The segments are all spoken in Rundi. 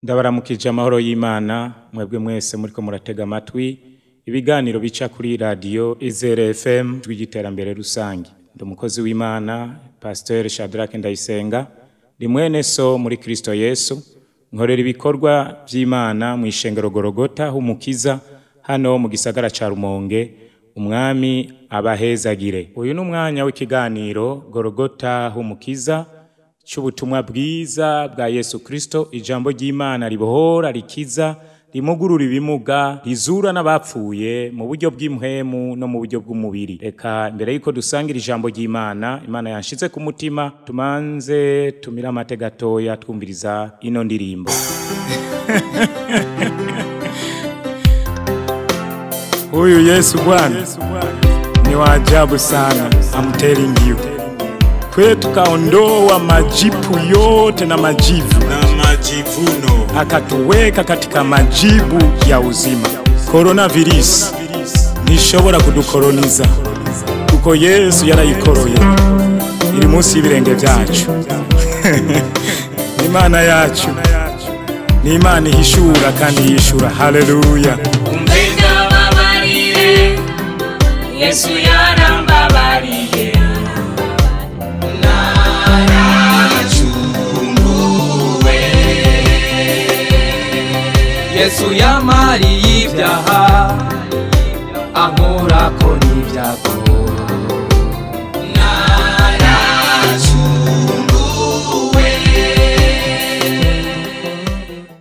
Ndabaramukije amahoro y'Imana mwebwe mwese muriko muratega amatwi ibiganiro bica kuri radio Izere FM tw'igiterambere rusangi. Ndi umukozi w'Imana Pasteur Shadrack Ndayisenga, ndi mwene so muri Kristo Yesu, nkorera ibikorwa vy'Imana mu ishengero Gorogota h'Umukiza hano mu gisagara ca Rumonge. Umwami abahezagire. Uyu ni umwanya w'ikiganiro Gorogota h'Umukiza c'ubutumwa bwiza bwa Yesu Kristo, ijambo ry'Imana ribohora, rikiza, rimugurura ibimuga, rizura n'abapfuye mu buryo bw'impwemu no mu buryo bw'umubiri. Reka mbere yuko dusangira ijambo ry'Imana, Imana yanshize ku mutima, tumanze tumire amate gatoya twumviriza ino ndirimbo. Huyu Yesu Bwana ni wa ajabu sana, I'm telling you. Kwetu kaondoa majipu yote na majivu na majivuno, akatuweka katika majibu ya uzima. Coronavirus ntishobora kudukoroniza kuko Yesu yarayikoroye, iri munsi y'ibirenge byacu. Imana yacu ni Imana ihishura kandi yishura. Haleluya. Umbe Yesu yarambabariye, naracunguwe. Yesu yamariye ibyaha, ankurako n'ibyago. Naracunguwe.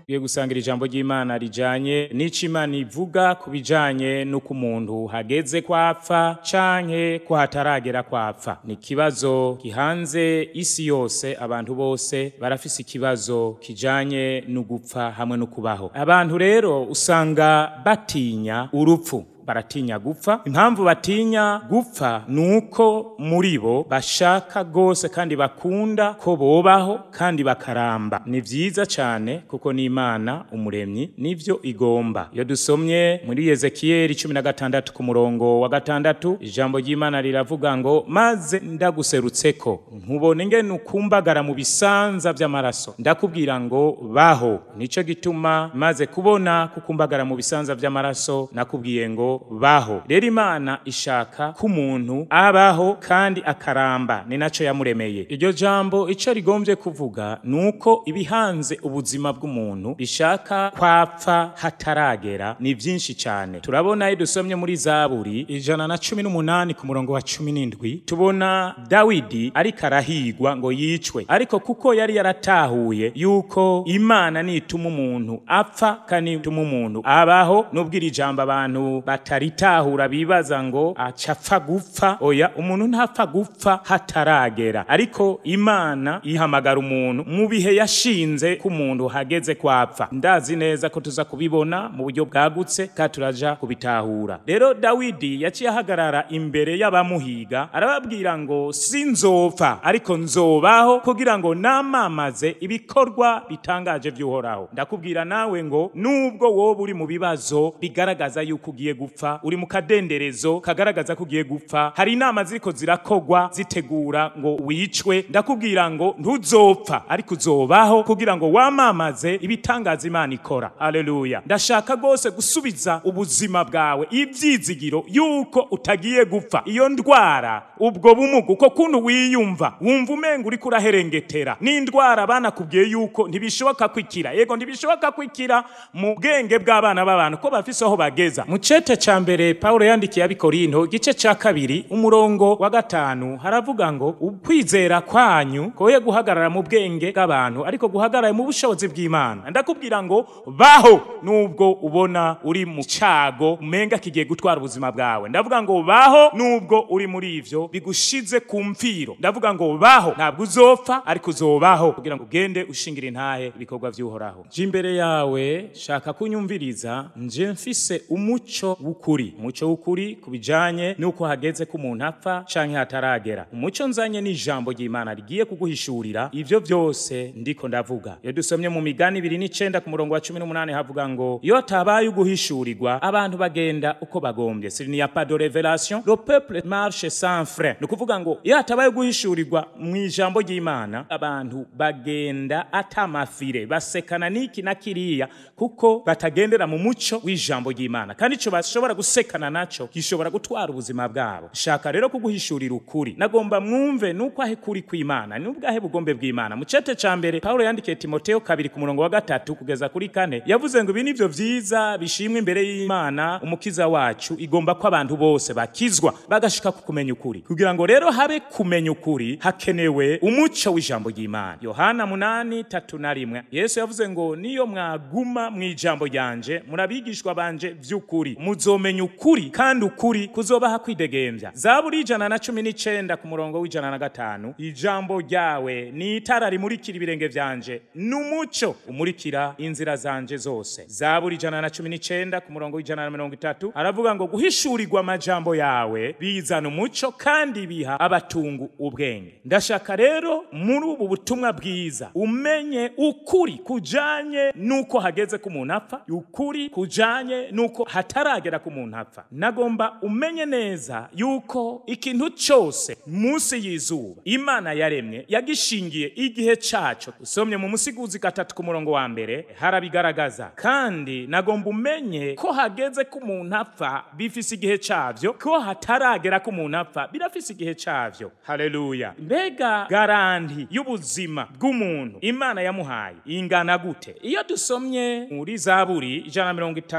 Tugiye gusangira ijambo ry'Imana rijanye n'ico Imana ivuga ku bijanye n'uko umuntu hageze kwapfa canke ko hataragera kwapfa. Ni ikibazo gihanze isi yose, abantu bose barafise ikibazo kijanye no gupfa hamwe no kubaho. Abantu rero usanga batinya urupfu, baratinya gupfa. Impamvu batinya gupfa nuko muri bo bashaka gose kandi bakunda ko bobaho kandi bakaramba. Ni vyiza cane kuko ni Imana umuremyi nivyo igomba. Iyo dusomye muri Yezekiyeli 16 ku murongo wa 6, ijambo ry'Imana riravuga ngo maze ndaguserutseko nkubone ingene ukumbagara mu bisanza vy'amaraso, ndakubwira ngo baho. Nico gituma maze kubona kukumbagara mu bisanza vy'amaraso nakubwiye ngo baho. Rero Imana ishaka ko umuntu abaho kandi akaramba, ni naco yamuremeye. Iryo jambo ico rigombye kuvuga nuko ibihanze ubuzima bw'umuntu bishaka kwapfa hataragera ni vyinshi cyane. Turabona iyo dusomye muri Zaburi 118 ku murongo wa 17, tubona Dawidi ariko arahigwa ngo yicwe, ariko kuko yari yaratahuye yuko Imana nituma umuntu apfa kandi ituma umuntu abaho, nubwo iri jambo abantu bataritahura bibaza ngo acapfa gupfa. Oya, umuntu ntapfa gupfa hataragera, ariko Imana ihamagara umuntu mu bihe yashinze ko umuntu hageze kwapfa. Ndazi neza ko tuza kubibona mu buryo bwagutse kandi turaja kubitahura. Rero Dawidi yaciye ahagarara imbere y'abamuhiga arababwira ngo sinzopfa ariko nzobaho kugira ngo namamaze ibikorwa bitangaje vy'Uhoraho. Ndakubwira nawe ngo nubwo wowe uri mu bibazo bigaragaza yuko ugiye gupfa, uri mu kadenderezo kagaragaza ko ugiye gupfa, hari inama ziriko zirakogwa zitegura ngo wicwe, ndakubwira ngo ntuzopfa ariko uzobaho kugira ngo wamamaze ibitangaza Imana ikora. Haleluya. Ndashaka gose gusubiza ubuzima bwawe ivyizigiro yuko utagiye gupfa. Iyo ndwara, ubwo bumuga, uko kuntu wiyumva, wumva umenga uriko uraherengetera, n'indwara banakubwiye yuko ntibishoboka kwikira. Yego, ntibishoboka kwikira mu bwenge bw'abana b'abantu ko bafise aho bageza. Mu cete ca mbere Paulo yandikiye abikorinto igice ca 2 umurongo wa 5 haravuga ngo ukwizera kwanyu koye guhagarara mu bwenge bw'abantu ariko guhagarara mu bushobozi bw'Imana. Ndakubwira ngo baho nubwo ubona uri mu cago umenga kigiye gutwara ubuzima bwawe. Ndavuga ngo baho nubwo uri muri ivyo bigushize ku mfiro. Ndavuga ngo baho, ntabwo uzopfa ariko uzobaho kugira ngo ugende ushingira intahe ibikorwa vy'Uhoraho. Je imbere yawe shaka kunyumviriza, nje mfise umuco w'ukuri, umuco w'ukuri kubijanye nuko hageze ko umuntu apfa canke hataragera. Umuco nzanye ni ijambo ry'Imana rigiye kuguhishurira ivyo vyose ndiko ndavuga. Iyo dusomye mu migani 29 ku murongo wa 18 havuga ngo iyo hatabaye uguhishurirwa abantu bagenda uko bagombye. S'il n'y a pas de révélation, le peuple marche sans frein. Ni ukuvuga ngo iyo hatabaye uguhishurirwa mu ijambo ry'Imana abantu bagenda atamafire, basekana niki na kiriya kuko batagendera mu muco w'ijambo ry'Imana, kandi ico bashobora gusekana naco gishobora gutwara ubuzima bwabo. Shaka rero kuguhishurira ukuri, nagomba mwumve nuko ahe kuri kw'Imana nubwahe bugombe bw'Imana. Mu cete ca mbere Paulo yandikiye Timoteo 2 ku murongo wa 3 kugeza kuri 4 yavuze ngo ibi nivyo vyiza bishimwe imbere y'Imana umukiza wacu, igomba ko abantu bose bakizwa bagashika ku kumenya ukuri. Kugira ngo rero habe kumenya ukuri hakenewe umuco w'ijambo ry'Imana. Yohana 8:31 Yesu yavuze ngo niyo mwaguma mu ijambo ryanje murabigishwa banje vy'ukuri, muzomenya ukuri kandi ukuri kuzobaha kwidegembya. Zaburi 119 ku murongo w'105 ijambo ryawe ni itara rimurikira ibirenge vyanje n'umuco umurikira inzira zanje zose. Zaburi 119 ku murongo w'130 aravuga ngo guhishurirwa amajambo yawe bizana umuco kandi biha abatungu ubwenge. Ndashaka rero muri ubu butumwa bwiza umenye ukuri kujanye nuko hageze ku muntu apfa, ukuri kujanye nuko hataragera ku muntu apfa. Nagomba umenye neza yuko ikintu cyose munsi y'izuba Imana yaremye yagishingiye igihe caco. Usomye mu Musiguzi 3 ku murongo wa 1 harabigaragaza. Kandi nagomba umenye ko hageze ku muntu apfa bifise igihe cavyo, ko hataragera ku muntu apfa birafise igihe cavyo. Haleluya. Mbega garanti y'ubuzima bw'umuntu Imana yamuhaye ingana gute? Iyo dusomye muri Zaburi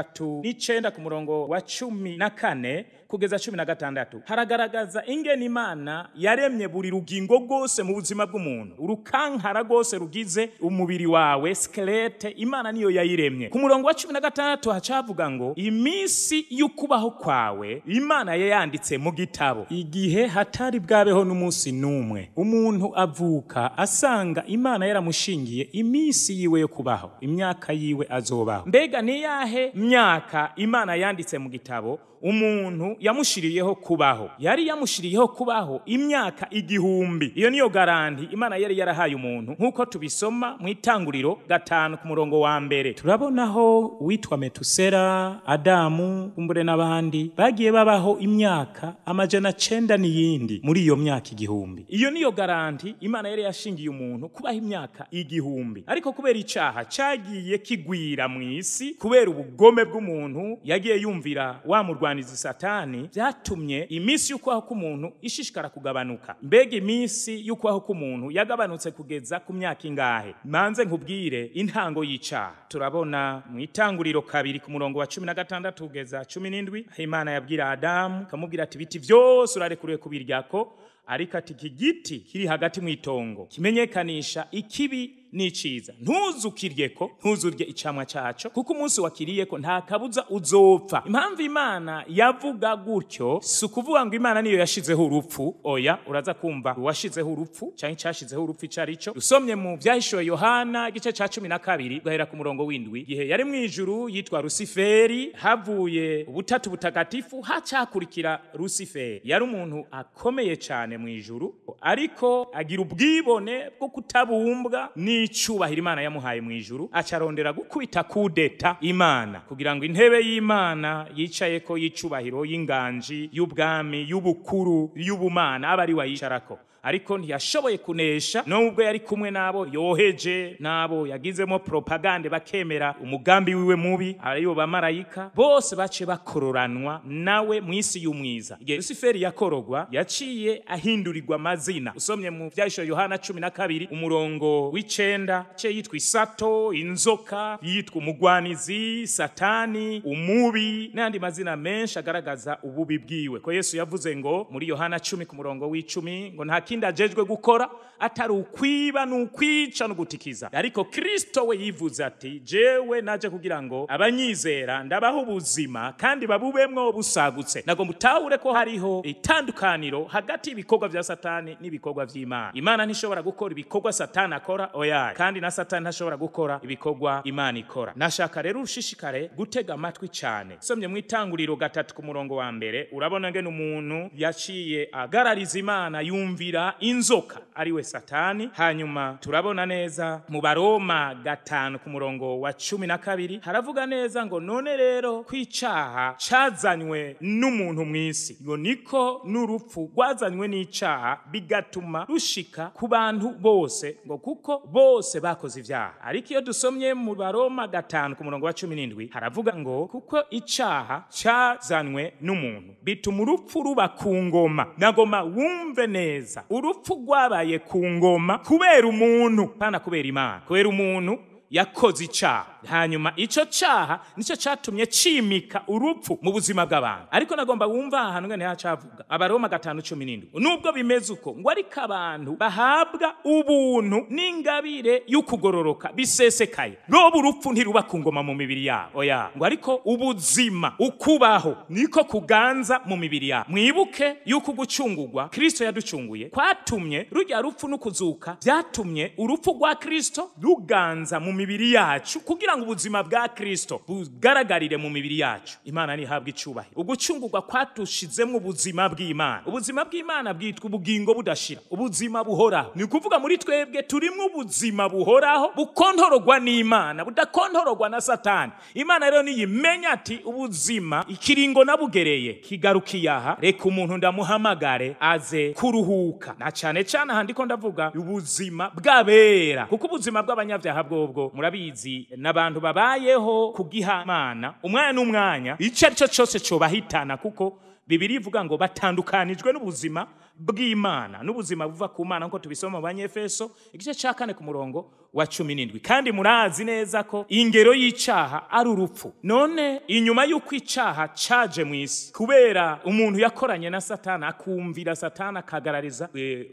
139 ku murongo wa 14 kugeza 16 haragaragaza ingene Imana yaremye buri rugingo rwose mu buzima bw'umuntu, urukankara rwose rugize umubiri wawe, skelete, Imana niyo yayiremye. Ku murongo wa 16 hacavuga ngo iminsi y'ukubaho kwawe Imana yayanditse mu gitabo, igihe hatari bwabeho n'umunsi n'umwe. Umuntu avuka asanga Imana yaramushingiye iminsi yiwe yo kubaho, imyaka yiwe azobaho. Mbega ni yahe myaka Imana yanditse mu gitabo umuntu yamushiriyeho kubaho? Yari yamushiriyeho kubaho imyaka 1000. Iyo niyo garanti Imana yari yarahaye umuntu, nkuko tubisoma mu Itanguriro 5 ku murongo wa 1. Turabonaho witwa Metusera, Adamu, kumbure n'abandi bagiye babaho imyaka 900 n'iyindi muri iyo myaka 1000. Iyo niyo garanti Imana yari yashingiye umuntu kubaho imyaka 1000. Ariko kubera icaha cagiye kigwira mu isi, kubera ubugome bw'umuntu yagiye yumvira wa murwanizi Satani, byatumye iminsi y'ukubaho k'umuntu ishishikara kugabanuka. Mbega iminsi y'ukubaho k'umuntu yagabanutse kugeza ku myaka ingahe? Manze nkubwire intango y'icaha. Turabona mu Itanguriro 2 ku murongo wa 16 kugeza 17 Imana yabwira Adamu kamubwira ati biti vyose urarekuriwe kubiryako, ariko ati iki giti kiri hagati mu itongo kimenyekanisha ikibi n'iciza, ntuzukiryeko, ntuzurye icamwa caco, kuko umunsi wakiriyeko nta kabuza uzopfa. Impamvu Imana yavuga gutyo si ukuvuga ngo Imana niyo yashizeho urupfu, oya. Uraza kumva uwashizeho urupfu canke icashizeho urupfu ico arico. Usomye mu Vyahishuwe Yohana igice ca 12 gahera ku murongo w'7, igihe yari mu ijuru yitwa Rusiferi, havuye ubutatu butagatifu hacakurikira Rusiferi. Yari umuntu akomeye cane mu ijuru, ariko agira ubwibone bwo kutabumbwa ni icubahiro Imana yamuhaye mu ijuru, acarondera gukubita kudeta Imana kugira ngo intebe y'Imana yicayeko y'icubahiro y'inganji y'ubwami y'ubukuru y'ubumana abe ari wayicarako. Ariko ntiyashoboye kunesha, nubwo yari kumwe nabo yoheje, nabo yagizemo propagande bakemera umugambi wiwe mubi, ariyo bamarayika bose bace bakororanwa nawe mu isi y'umwiza. Igihe Rusiferi yakorogwa yaciye ahindurirwa amazina. Usomye mu Vyahishuwe Yohana 12 umurongo w'9 ce yitwa Isato, inzoka, yitwa umugwanizi, Satani, umubi n'andi mazina menshi agaragaza ububi bwiwe. Ko Yesu yavuze ngo muri Yohana 10 ku murongo w'10 ngo nta kindi ajejwe gukora atari ukwiba n'ukwica no gutikiza. Ariko Kristo we yivuze ati jewe naje kugira ngo abanyizera ndabaho ubuzima kandi babubemwo busagutse. Nagomba utahure ko hariho itandukaniro hagati y'ibikorwa vya Satani n'ibikorwa vy'Imana. Imana ntishobora gukora ibikorwa Satani akora, oya, kandi na Satani ntashobora gukora ibikorwa Imana ikora. Nashaka rero ushishikare gutega amatwi cyane. Somye mu Itanguriro 3 ku murongo wa 1, urabona ngene umuntu yaciye agarariza Imana yumvira inzoka ariwe Satani. Hanyuma turabona neza mu Baroma 5 ku murongo wa 12 haravuga neza ngo none rero kwicaha cazanywe n'umuntu mwisi, ngo niko n'urupfu rwazanywe n'icaha bigatuma rushika ku bantu bose, ngo kuko bose bakoze ivyaha. Ariko iyo dusomye mu Baroma 5 ku murongo wa 17 haravuga ngo kuko icaha cazanywe n'umuntu bituma urupfu ruba ku ngoma. Nagoma wumve neza, urupfu rwabaye ku ngoma kubera umuntu, pana kubera Imana, kubera umuntu yakoze icaha. Hanyuma ico caha nico catumye cimika urupfu mu buzima bw'abantu. Ariko nagomba wumva ahantu ngene hacavuga Abaroma 5:17, nubwo bimeze uko ngo ariko abantu bahabwa ubuntu n'ingabire y'ukugororoka bisesekaye, robo urupfu ntiruba ku ngoma mu mibiri yabo, oya, ngo ariko ubuzima ukubaho niko kuganza mu mibiri yabo. Mwibuke yuko gucungurwa Kristo yaducunguye kwatumye rujya rupfu n'ukuzuka byatumye urupfu rwa Kristo ruganza mu mibiri yacu kugira ngo ubuzima bwa Kristo bugaragarire mu mibiri yacu. Imana nihabwe icubahiro. Ugucungurwa kwatushizemo ubuzima bw'Imana. Ubuzima bw'Imana bwitwa ubugingo budashira, ubuzima buhoraho. Ni kuvuga muri twebwe turimwo ubuzima buhoraho bukontorogwa n'Imana, budakontorogwa na Satani. Imana rero niyimenya ati ubuzima ikiringo nabugereye kigarukiye aha, reka umuntu ndamuhamagare aze kuruhuka. Na cyane cyane ahandiko ndavuga ubuzima bw'abera, kuko ubuzima bw'abanyabyaha bwobwo murabizi n'abantu babayeho kugihamana umwanya n'umwanya, icyo ari cyo cyose cobahitana, kuko Bibiri ivuga ngo batandukanijwe n'ubuzima bw'Imana, n'ubuzima buva ku Mana, nko tubisoma mu Banyefeso igice ca 4 ku murongo wa 17. Kandi murazi neza ko ingero y'icaha ari urupfu. None inyuma y'uko icaha caje mu isi kubera umuntu yakoranye na Satani akumvira Satani akagarariza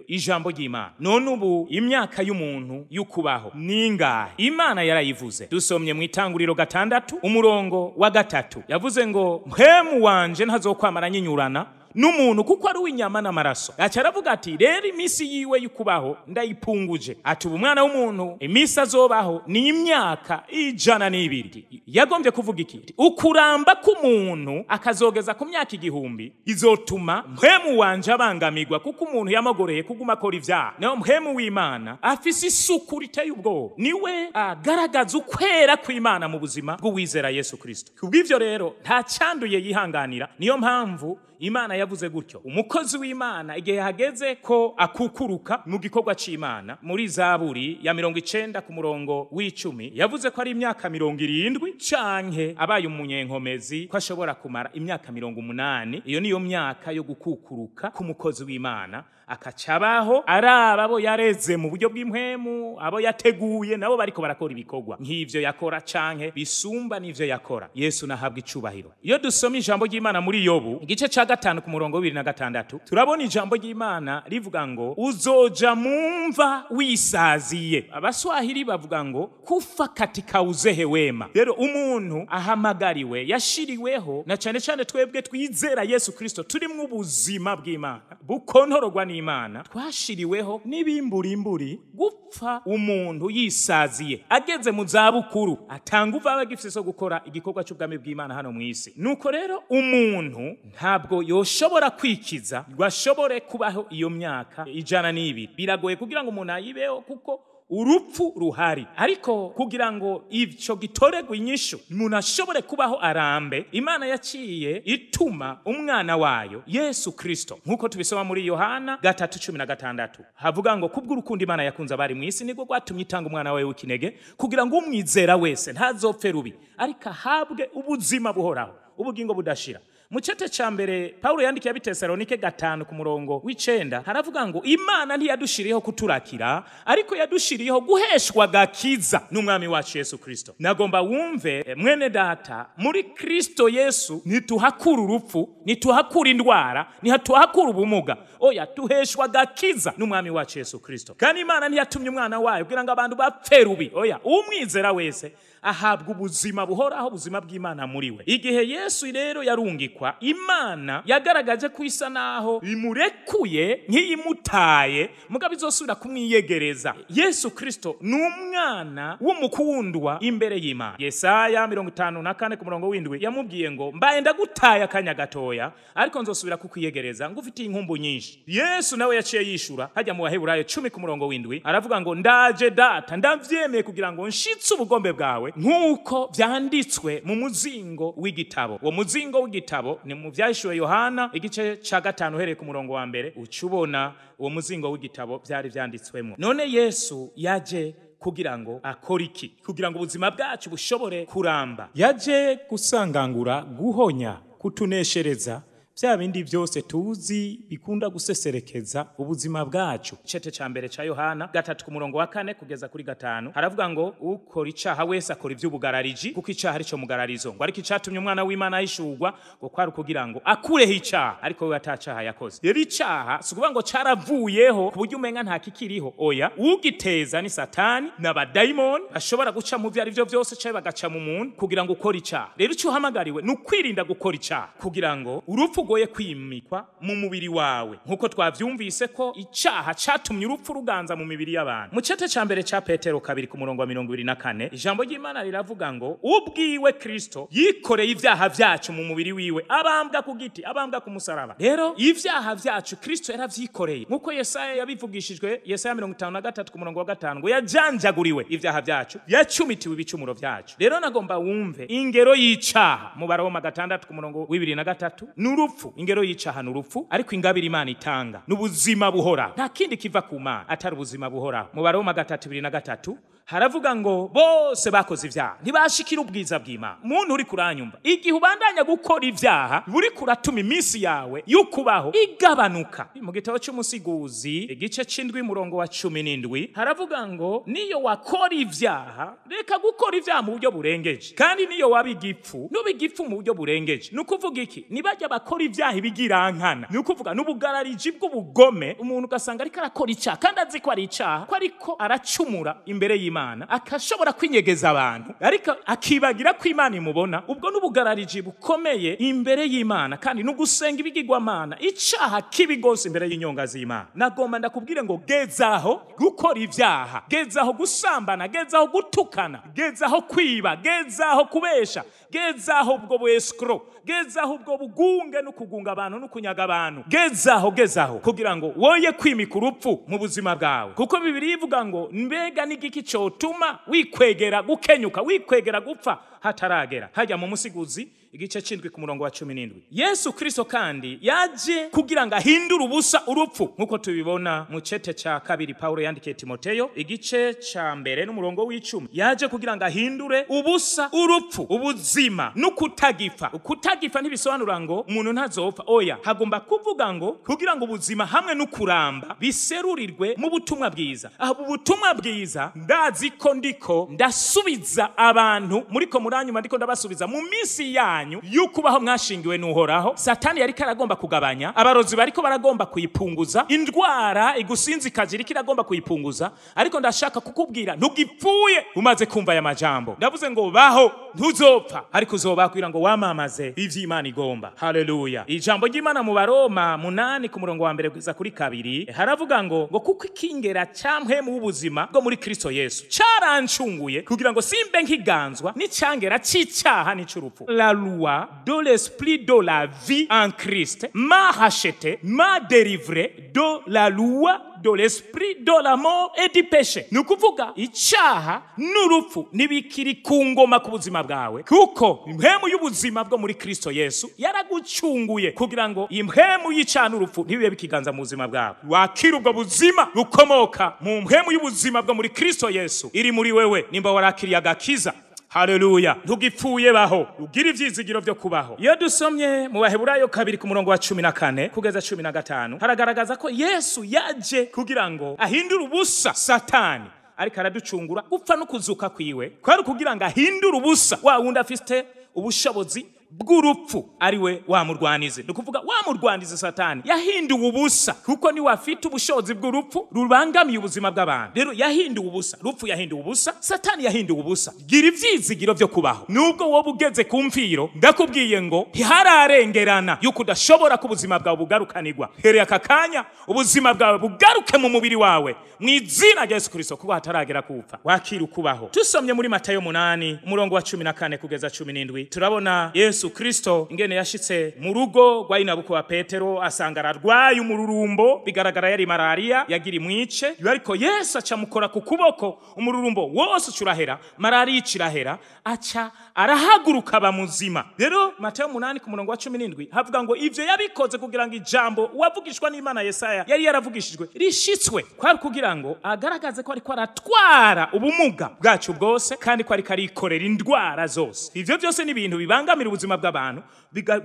ijambo ry'Imana, none ubu imyaka y'umuntu y'ukubaho ningahe? Imana yarayivuze. Dusomye mu Itanguriro 6 umurongo wa 3, yavuze ngo mpemu wanje ntazokwamara nyinyurana n'umuntu kuko ari uw'inyama n'amaraso. Aca aravuga ati rero imisi yiwe y'ukubaho ndayipunguje, ati ubu umwana w'umuntu imisi azobaho ni imyaka 102. Yagombye kuvuga iki? Ukuramba k'umuntu akazogeza ku myaka 1000 izotuma mpemu wanje abangamirwa, kuko umuntu yamogoreye kuguma akora ivyaha. Naho mpemu w'Imana afise isuku riteye ubwoba, niwe agaragaza ukwera kw'Imana mu buzima bw'uwizera Yesu Kristo. Kubw'ivyo rero nta cyanduye yihanganira. Niyo mpamvu Imana yavuze gutyo. Umukozi w'Imana igihe hageze ko akukuruka mu gikorwa c'Imana, muri Zaburi ya 90 ku murongo w'10 yavuze ko ari imyaka 70 canke abaye umunyenkomezi ko ashobora kumara imyaka 80. Iyo niyo myaka yo gukukuruka k'umukozi w'Imana, akacabaho araba abo yareze mu buryo bw'impwemu, abo yateguye nabo bariko barakora ibikorwa nk'ivyo yakora canke bisumba n'ivyo yakora. Yesu nahabwa icubahiro. Iyo dusoma ijambo ry'Imana muri Yobu igice ca 5 ku murongo wa 26, turabona ijambo ry'Imana rivuga ngo uzoja mumva wisaziye. Abaswahili bavuga ngo kufa katika uzehe wema. Rero umuntu ahamagariwe, yashiriweho, na cyane cyane twebwe twizera Yesu Kristo turimwo ubuzima bw'Imana bukontorogwa n'Imana, twashiriweho n'ibimburimburi gupfa umuntu yisaziye ageze mu zabukuru, atanguva abagifise so gukora igikorwa cy'ubwami bw'Imana hano mu isi. Nuko rero umuntu ntabwo yoshobora kwikiza ngo ashobore kubaho iyo myaka 102. Biragoye kugira ngo umuntu ayibeho kuko urupfu ruhari. Ariko kugira ngo ico gitoregwe inyishu umuntu ashobore kubaho arambe, Imana yaciye ituma umwana wayo Yesu Kristo, nkuko tubisoma muri Yohana 3:16, havuga ngo kubw'urukundo Imana yakunze abari mu isi niko rwatumye itanga umwana wayo w'ikinege kugira ngo umwizera wese ntazopfe rubi, ariko ahabwe ubuzima buhoraho, ubugingo budashira. Mu cete ca mbere Paulo yandikiye abitesalonike 5 ku murongo w'9 haravuga ngo Imana ntiyadushiriyeho kuturakira, ariko yadushiriyeho guheshwa gakiza n'umwami wacu Yesu Kristo. Nagomba wumve mwene data, muri Kristo Yesu ntituhakura urupfu, ntituhakura indwara, ntituhakura ubumuga, oya, tuheshwa gakiza n'umwami wacu Yesu Kristo. Kandi Imana ntiyatumye umwana wayo kugira ngo abantu bapfe rubi, oya, umwizera wese ahabwa ubuzima buhoraho, ubuzima bw'Imana muri we. Igihe Yesu rero yarungikwa, Imana yagaragaje ko isa naho imurekuye nk'iyimutaye, mugabo izosubira kumwiyegereza. Yesu Kristo ni umwana w'umukundwa imbere y'Imana. Yesaya 54 ku murongo w'indwi yamubwiye ngo mbaye ndagutaye akanya gatoya, ariko nzosubira kukwiyegereza ngufitiye inkumbu nyinshi. Yesu nawe yaciye yishura hajya mu Baheburayo 10 ku murongo w'indwi, aravuga ngo ndaje data, ndavyemeye kugira ngo nshitse ubugombe bwawe nk'uko vyanditswe mu muzingo w'igitabo. Uwo muzingo w'igitabo ni mu Vyahishuwe Yohana igice ca 5 uhereye ku murongo wa mbere, ucubona uwo muzingo w'igitabo vyari vyanditswemo. None Yesu yaje kugira ngo akore iki? Kugira ngo ubuzima bwacu bushobore kuramba. Yaje gusangangura, guhonya, kutuneshereza vya bindi byose tuzi bikunda guseserekeza ubuzima bwacu. Cete ca mbere ca Yohana 3 ku murongo wa 4 kugeza kuri 5 haravuga ngo ukora icaha wese akora ivy'ubugarariji, kuko icaha arico mugararizo, ngo ariko icatumye umwana w'Imana ahishurwa ngo kwari kugira ngo akureho icaha, ariko we atacaha yakoze. Rero icaha si ukuvuga ngo caravuyeho ku buryo umenga nta kikiriho, oya, ugiteza ni Satani n'abadayimoni bashobora guca mu vyo arivyo vyose canke bagaca mu muntu kugira ngo ukore icaha. Rero ico uhamagariwe ni ukwirinda gukora icaha kugira ngo urupfu ugoye kwimikwa mu mubiri wawe, nkuko twavyumvise ko icaha catumye urupfu ruganza mu mibiri y'abantu. Mu cete ca mbere ca Petero 2 ku murongo wa 24, ijambo ry'Imana riravuga ngo ubwiwe Kristo yikoreye ivyaha vyacu mu mubiri wiwe, abambwa ku giti, abambwa ku musaraba. Rero ivyaha vyacu Kristo yaravyikoreye, nkuko Yesaya yabivugishijwe, Yesaya 53 ku murongo wa 5 ngo yajanjaguriwe ivyaha vyacu, yacumitiwe ibicumuro vyacu. Rero nagomba wumve ingero y'icaha mu Baroma 6 ku murongo wa 23 n'urupfu. Ingero y'icaha n'urupfu, ariko ingabire Imana itanga n'ubuzima buhoraho. Nta kindi kiva ku Mana atari ubuzima buhoraho. Mu Baroma 3:23 haravuga ngo bose bakoze ivyaha ntibashikira ubwiza bw'Imana. Muntu uri kuranyumva, igihe ubandanya gukora ivyaha buri kuratuma iminsi yawe y'ukubaho igabanuka. Mu gitabo cy'Umusiguzi igice c'indwi murongo wa 17 haravuga ngo niyo wakora ivyaha reka gukora ivyaha mu buryo burengeje, kandi niyo waba igipfu nuba igipfu mu buryo burengeje. Ni ukuvuga iki? Nibajya bakora ivyaha ibigirankana, ni ukuvuga n'ubugarariji bw'ubugome. Umuntu ugasanga ariko arakora icaha kandi azi ko ari icaha, ko ariko aracumura imbere y'Imana, akashobora kwinyegeza abantu, ariko akibagira ko Imana imubona. Ubwo n'ubugarariji bukomeye imbere y'Imana, kandi n'ugusenga ibigirwamana, icaha kibi gose imbere y'inyonga z'Imana. Nagomba ndakubwire ngo gezaho gukora ivyaha, gezaho gusambana, gezaho gutukana, gezaho kwiba, gezaho kubesha, gezaho ubwo bwescro, gezaho ubwo bugunge no kugunga abantu no kunyaga abantu, gezaho, gezaho, kugira ngo woye kwimika urupfu mu buzima bwawe. Kuko Bibiliya ivuga ngo mbega n'igiki cotuma wikwegera gukenyuka, wikwegera gupfa hataragera. Hajya mu Musiguzi igice c'indwi ku murongo wa 17. Yesu Kristo kandi yaje kugira ngo ahindure ubusa urupfu, nkuko tubibona mu cete ca 2 Paulo yandikiye Timoteyo igice ca 1 n'umurongo w'icumi. Yaje kugira ngo ahindure ubusa urupfu, ubuzima n'ukutagifa. Ukutagifa ntibisobanura ngo umuntu ntazopfa, oya, hagomba kuvuga ngo kugira ngo ubuzima hamwe n'ukuramba biserurirwe mu butumwa bwiza. Aho ubutumwa bwiza ndazi ko ndiko ndasubiza abantu muriko muranyuma, ndiko ndabasubiza mu minsi yanyu yukubaho mwashingiwe n'Uhoraho. Satani yariko aragomba kugabanya, abarozi bariko baragomba kuyipunguza, indwara igusinzikaje iriko iragomba kuyipunguza, ariko ndashaka kukubwira ntugipfuye umaze kumva aya majambo. Ndavuze ngo baho, ntuzopfa, ariko uzobaho kugira ngo wamamaze ivy'Imana igomba. Haleluya. Ijambo ry'Imana mu Baroma 8 ku murongo wa 1 kugeza kuri 2 haravuga ngo kuko ikingera ca mpwemu w'ubuzima bwo muri Kristo Yesu carancunguye kugira ngo simbe nkiganzwa n'icangera c'icaha n'ic'urupfu. La loi de l'esprit de la vie en Christ m'a racheté, m'a délivré de la loi de l'esprit de la mort et du péché. Ni ukuvuga icaha n'urupfu ntibikiri ku ngoma ku buzima bwawe, kuko impwemu y'ubuzima bwo muri Kristo Yesu yaragucunguye kugira ngo impwemu y'icaha n'urupfu ntibibe bikiganza mu buzima bwawe. Wakira ubwo buzima bukomoka mu mpwemu y'ubuzima bwo muri Kristo Yesu iri muri wewe, nimba warakiriye agakiza. Haleluya. Ntugipfuye, baho, ugira ivyizigiro vyo kubaho. Iyo dusomye mu Baheburayo 2 ku murongo wa 14 kugeza 15 haragaragaza ko Yesu yaje kugira ngo ahindure ubusa Satani, ariko araducungura gupfa no kuzuka kwiwe kwari kugira ngo ahindure ubusa wa wundi afite ubushobozi bw'urupfu, ariwe wa murwanizi. Ni ukuvuga wa murwanizi Satani yahinduwe ubusa, kuko niwe afite ubushobozi bw'urupfu rubangamiye ubuzima bw'abantu. Rero yahinduwe ubusa, rupfu yahinduwe ubusa, Satani yahinduwe ubusa. Gira ivyizigiro vyo kubaho nubwo wowe ugeze ku mfiro. Ndakubwiye ngo ntihararengerana yuko udashobora ko ubuzima bwawe bugarukanirwa. Hereye aka kanya ubuzima bwawe bugaruke mu mubiri wawe mu izina rya Yesu Kristo, kuko hataragera kupfa wakira ukubaho. Tusomye muri Matayo 8 umurongo wa 14 kugeza 17, turabona Yesu Kristo ingene yashitse mu rugo rwa inabuko wa Petero, asanga ararwaye umururumbo, bigaragara yari malaria yagira imwice. Ariko Yesu aca mukora ku kuboko, umururumbo wose ucurahera, malaria icirahera, aca arahaguruka aba muzima. Rero Matayo 8 ku murongo wa 17 havuga ngo ivyo yabikoze kugira ngo ijambo uwavugishwa n'Imana Yesaya yari yaravugishijwe rishitswe, kwari kugira ngo agaragaze ko ariko aratwara ubumuga bwacu bwose, kandi ko ariko arikorera indwara zose. Ivyo byose ni ibintu bibangamira ubuzima bw'abantu,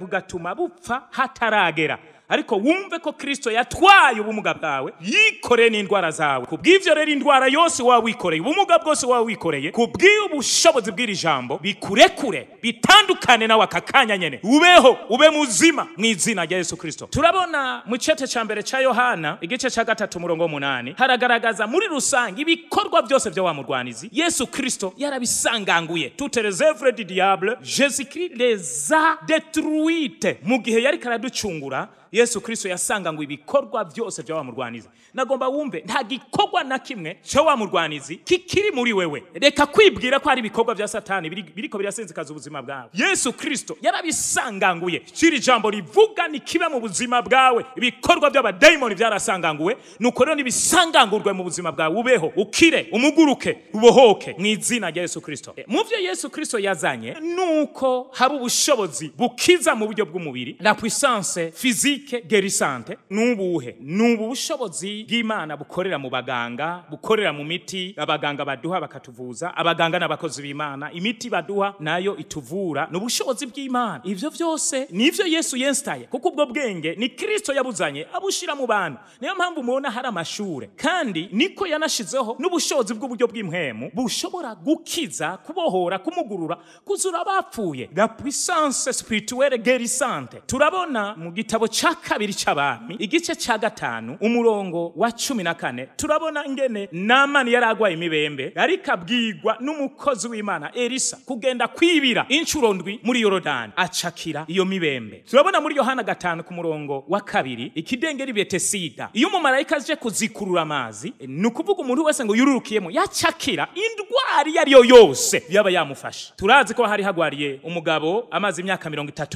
bugatuma bupfa hataragera. Ariko wumve ko Kristo yatwaye ubumuga bwawe, yikoreye n'indwara zawe. Kubw'ivyo rero indwara yose waba wikoreye, ubumuga bwose waba wikoreye, kubw'ubushobozi bw'iri jambo bikurekure, bitandukane nawe aka kanya nyene, ubeho, ube muzima mu izina rya Yesu Kristo. Turabona mu cete ca mbere ca Yohana igice ca 3 umurongo 8, haragaragaza muri rusange ibikorwa byose vyo wa murwanizi Yesu Kristo yarabisanganguye. Toutes les œuvres du diable, Jésus-Christ les a détruites. Mu gihe yari karaducungura, Yesu Kristo yasanga ngo ibikorwa byose vya wa murwanizi. Nagomba wumve nta gikorwa na kimwe cyo wa murwanizi kikiri muri wewe. Reka kwibwira ko hari ibikorwa vya Satani biriko birasinzikaza ubuzima bwawe. Yesu Kristo yarabisanganguye. Kiri jambo rivuga ni kibe mu buzima bwawe. Ibikorwa by'abadaimoni byarasanganguwe, nuko rero nibisangangurwe mu buzima bwawe, ubeho, ukire, umuguruke, ubohoke mu izina rya Yesu Kristo. Mu vyo Yesu Kristo yazanye nuko haba ubushobozi bukiza mu buryo bw'umubiri, la puissance physique guérissante. Nubuhe? Nubu bushobozi bw'Imana bukorera mu baganga, bukorera mu miti abaganga baduha bakatuvuza, abaganga n'abakozi b'Imana, imiti baduha nayo ituvura, n'ubushobozi bw'Imana. Ivyo vyose nivyo Yesu yenstaye, kuko ubwo bwenge ni Kristo yabuzanye abushira mu bantu. Niyo mpamvu mubona hari amashure, kandi niko yanashizeho n'ubushobozi bw'uburyo bw'impwemu bushobora gukiza, kubohora, kumugurura, kuzura abapfuye, la puissance spirituelle guérissante. Turabona mu gitabo ca kabiri c'abami igice ca 5 umurongo wa 14, turabona ingene Namani yaragwaye imibembe, ariko abwirwa n'umukozi w'Imana Elisa kugenda kwibira incuro 7 muri Yorodani, acakira iyo mibembe. Turabona muri Yohana 5 ku murongo wa 2 ikidengeri Betesida, iyo umumarayika aje kuzikurura amazi, ni ukuvuga umuntu wese ngo yururukiyemo yacakira indwara iyo ariyo yose yaba yamufasha. Turazi ko hari hagwariye umugabo amazi imyaka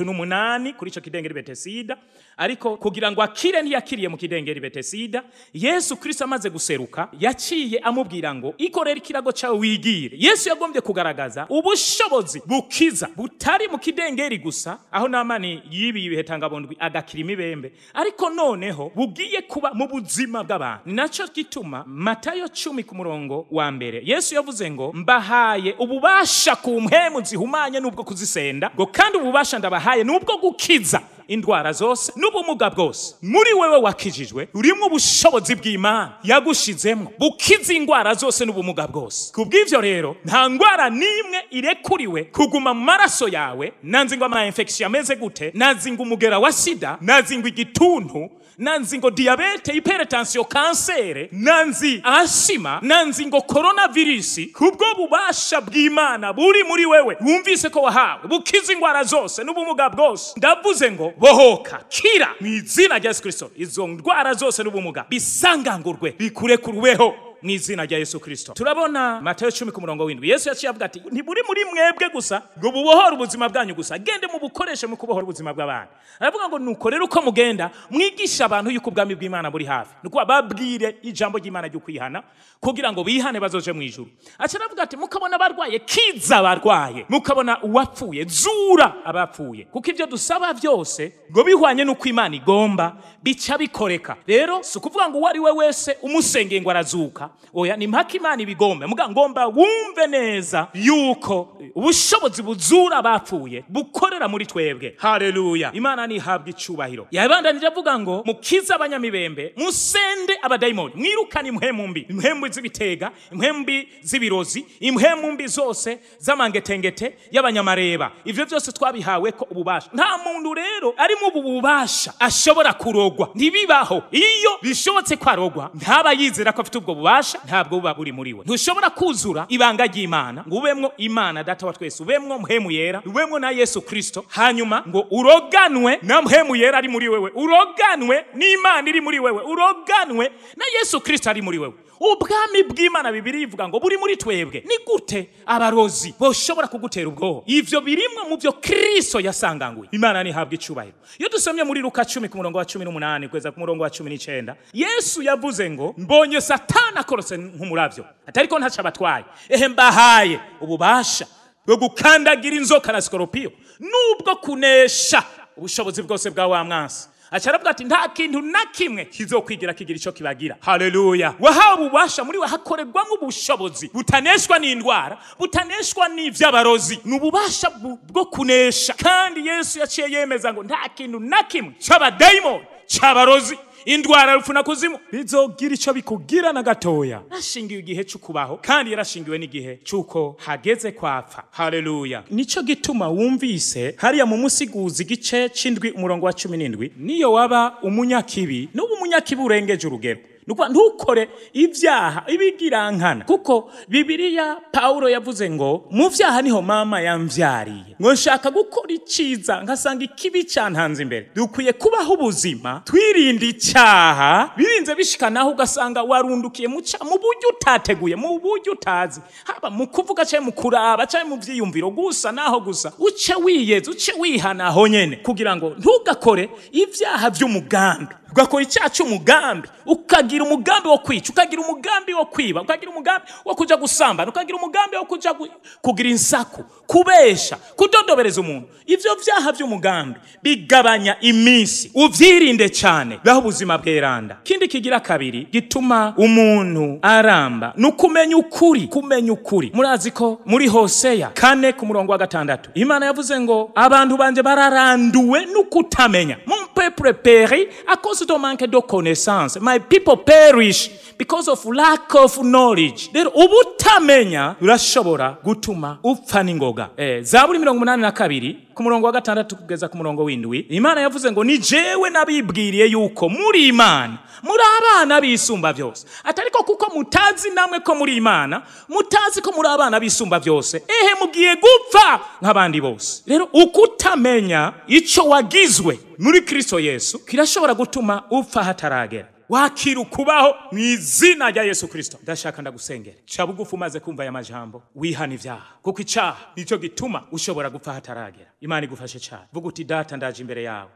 38 kuri ico kidengeri Betesida, ariko kugira ngo akire ntiyakiriye mu kidengeri Betesida. Yesu Kristo amaze guseruka yaciye amubwira ngo ikorera ikirago cawe wigire. Yesu yagombye kugaragaza ubushobozi bukiza butari mu kidengeri gusa, aho Namani yibiye ibihetangabondwi agakira imibembe, ariko noneho bugiye kuba mu buzima bw'abantu. Naco gituma Matayo 10 ku murongo wa 1 Yesu yavuze ngo mbahaye ububasha ku mpemu zihumanye n'ubwo kuzisenda, ngo kandi ububasha ndabahaye n'ubwo gukiza indwara zose n'ubumuga bwose. Muri wewe wakijijwe urimo ubushobozi bw'Imana yagushizemo bukiza indwara zose n'ubumuga bwose. Kubw'ivyo rero nta ndwara nimwe irekuriwe kuguma mu maraso yawe, nanzi ngo ama infection ameze gute, nanzi ngo umugera wa sida, nanzi ngo igituntu, nanzi ngo diabete, hypertension, kansere, nanzi asima, nanzi ngo coronavirus. Kubwo bubasha bw'Imana buri muri wewe wumvise ko wahawe bukiza indwara zose n'ubumuga bwose, ndavuze ngo bohoka, kira mu izina rya Yesu Kristo. Izo ndwara zose n'ubumuga bisangangurwe, bikurekuruweho mu izina rya Yesu Kristo. Turabona Matayo 10 ku murongo 7, Yesu yaciye avuga ati ntiburi muri mwebwe gusa ngo bubohore ubuzima bwanyu gusa, gende mu bukoreshe mu kubohora ubuzima bw'abantu. Aravuga ngo nuko rero uko mugenda mwigisha abantu yuko ubwami bw'Imana buri hafi, nuko babwire ijambo ry'Imana ryo kwihana kugira ngo bihane bazoje mu ijuru. Aca aravuga ati mukabona barwaye kiza barwaye, mukabona uwapfuye zura abapfuye, kuko ivyo dusaba byose ngo bihwanye n'uko Imana igomba bica bikoreka. Rero si ukuvuga ngo uwo ari we wese umusengeye ngo arazuka, gutuka, oya, ni mpaka Imana ibigombe. Muga ngomba wumve neza yuko ubushobozi buzura abapfuye bukorera muri twebwe. Haleluya, Imana nihabwa icubahiro. Yabandanije avuga ngo mukize abanyamibembe, musende abadayimoni, mwirukane impwemu mbi, impwemu z'ibitega, impwemu mbi z'ibirozi, impwemu mbi zose z'amangetengete y'abanyamareba. Ivyo byose twabihawe ko ububasha. Nta muntu rero ari mu bubasha ashobora kurogwa, ntibibaho. Iyo bishobotse ko arogwa, ntaba yizera ko afite ubwo bubasha, ntabwo buba buri muri we. Ntushobora kuzura ibanga ry'Imana ngo ubemwo Imana Data wa twese, ubemwo Mpwemu Yera, ubemwo na Yesu Kristo, hanyuma ngo uroganwe na Mpwemu Yera ari muri wewe, uroganwe n'Imana iri muri wewe, uroganwe na Yesu Kristo ari muri wewe. Ubwami bw'Imana Bibiliya ivuga ngo buri muri twebwe. Ni gute abarozi boshobora kugutera ubwoba? Ivyo birimwe mu byo Kristo yasanganguye. Imana nihabwa icubahiro. Iyo dusomye muri Luka 10 ku murongo wa 18 kugeza ku murongo wa 19, Yesu yavuze ngo mbonye Satani akorose nk'umuravyo, atariko ntaca abatwaye, ehe mbahaye ububasha bwo gukandagira inzoka na skoropiyo, nubwo kunesha ubushobozi bwose bwa wa mwansi. Acaravuga ati nta kintu na kimwe kizokwigira kigira ico kibagira. Haleluya. Wahawe ububasha, muri we hakorerwamo ubushobozi butaneshwa n'indwara, butaneshwa n'ivy'abarozi. Ni ububasha bwo kunesha. Kandi Yesu yaciye yemeza ngo nta kintu na kimwe c'abadayimoni, c'abarozi, indwara, rupfu na kuzimu bizogira ico bikugira na gatoya. Yarashingiwe igihe c'ukubaho, kandi yarashingiwe n'igihe c'uko hageze kwapfa. Haleluya. Nico gituma wumvise hariya mu Musiguzi igice c'indwi umurongo wa 17, niyo waba umunyakibi, n'ubu umunyakibi urengeje urugero, Nukuvuga ntukore ibyaha ibigirankana, kuko Bibiliya Paulo yavuze ngo mu vyaha niho mama yamvyariye, ngo nshaka gukora iciza ngasanga ikibi cantanze imbere. Dukwiye kubaho ubuzima twirinda icyaha, birinze bishikanaho ugasanga warundukiye mu buryo utateguye, mu buryo utazi, haba mu kuvuga canke mu kuraba canke mu vyiyumviro gusa, naho gusa uce wiyeza, uce wihana aho nyene, kugira ngo ntugakore ivyaha vy'umugambi. Ugakora icyaha cy'umugambi, ukagira umugambi wo kwica, ukagira umugambi wo kwiba, ukagira umugambi wo kuja gusambana, ukagira umugambi wo kuja kugira insaku, kubesha, kudodobereza umuntu. Ivyo vyaha vy'umugambi bigabanya iminsi. Uvyirinde cyane, baho ubuzima bweranda. Kindi kigira kabiri gituma umuntu aramba ni ukumenya ukuri. Kumenya ukuri. Murazi ko muri Hoseya 4 ku murongo wa 6 Imana yavuze ngo abantu banje bararanduwe n'ukutamenya. Mon peuple périt à cause de manque de connaissance. My people perish because of lack of knowledge. Rero ubutamenya urashobora gutuma upfa n'ingoga. Zaburi 82 ku murongo wa 6 kugeza ku murongo w'indwi, Imana yavuze ngo ni jewe nabibwiriye yuko muri Imana muri abana bisumba byose, atariko kuko mutazi namwe ko muri Imana, mutazi ko muri abana bisumba byose, ehe mugiye gupfa nk'abandi bose. Rero ukutamenya ico wagizwe muri Kristo Yesu kirashobora gutuma upfa hataragera. Wakira ukubaho mu izina rya Yesu Kristo. Ndashaka ndagusengera. Ca bugufi umaze kumva aya majambo, wihana ivyaha, kuko icaha nico gituma ushobora gupfa hataragera. Imana igufashe cyane. Vuga uti Data, ndaje imbere yawe,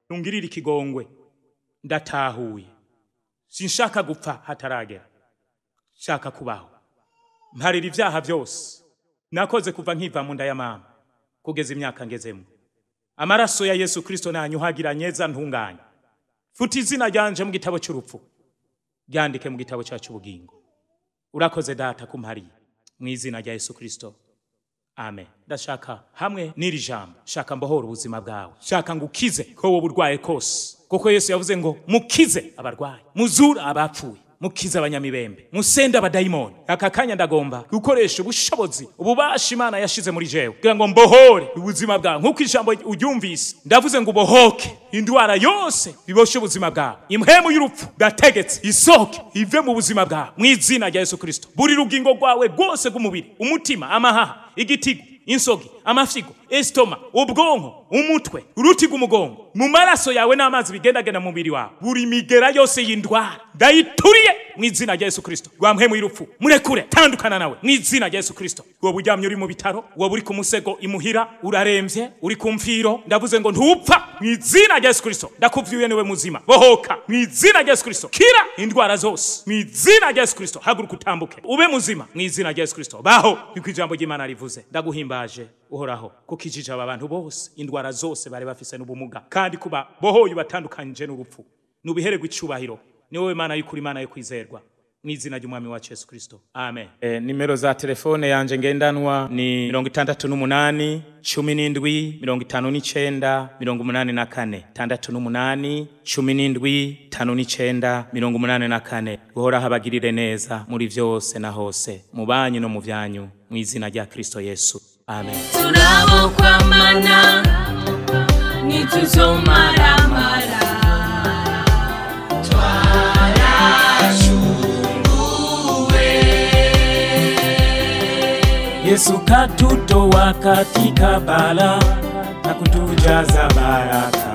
nungirire ikigongwe, ndatahuye, sinshaka gupfa hataragera, shaka kubaho. Mparira ivyaha byose nakoze kuva nkiva mu nda ya mama kugeza imyaka ngezemo. Amaraso ya Yesu Kristo nanyuhagira nyeza ntunganya. Futa izina ryanje mu gitabo cy'urupfu, ryandike mu gitabo cyacu ubugingo. Urakoze Data kumpariye, mu izina rya Yesu Kristo, amen. Ndashaka hamwe n'iri jambo, shaka mbohora ubuzima bwawe, shaka ngukize ko wowe urwaye kose, kuko Yesu yavuze ngo mukize abarwayi, muzure abapfuye, mukize abanyamibembe, musende abadayimoni. Aka kanya ndagomba gukoresha ubushobozi, ububasha Imana yashize muri jewe, kugira ngo mbohore ubuzima bwawe. Nkuko ijambo uryumvise, ndavuze ngo ubohoke indwara yose biboshe ubuzima bwawe. Impwemu y'urupfu ndategetse isohoke ive mu buzima bwawe mu izina rya Yesu Kristo. Buri rugingo rwawe rwose rw'umubiri, umutima, amahaha, igitigu, insogi, amafyigo, estoma, ubwonko, umutwe, uruti rw'umugongo, mu maraso yawe n'amazi bigendagenda mu mubiri wawe, buri migera yose y'indwara ndayituriye mu izina rya Yesu Kristo. Rwa mpwemu y'urupfu murekure, tandukana nawe mu izina rya Yesu Kristo. Wowe uryamye uri mu bitaro, wowe uri ku musego imuhira, uraremvye, uri ku mfiro, ndavuze ngo ntupfa mu izina rya Yesu Kristo. Ndakuvyuye niwe muzima, bohoka mu izina rya Yesu Kristo. Kira indwara zose mu izina rya Yesu Kristo. Haguruka utambuke, ube muzima mu izina rya Yesu Kristo. Baho niko ijambo ry'Imana rivuze. Ndaguhimbaje Uhoraho kuko ijije aba bantu bose indwara zose bari bafise n'ubumuga, kandi kuba bohoye batandukanyije n'urupfu. Nubihererwe icubahiro. Ni wowe Mana y'ukuri, Mana yo kwizerwa. Mw'izina ry'umwami wacu Yesu Kristo, amen. Nimero za telefone yanje ngendanwa ni 68 17 59 84, 68 17 59 84. Guhora habagirire neza muri vyose na hose, mu banyu no mu vyanyu, mw'izina rya Kristo Yesu, amen. Turabokwamana ntituzomaramara. Twaracunguwe. Yesu katutoa katika bala na kutujaza baraka.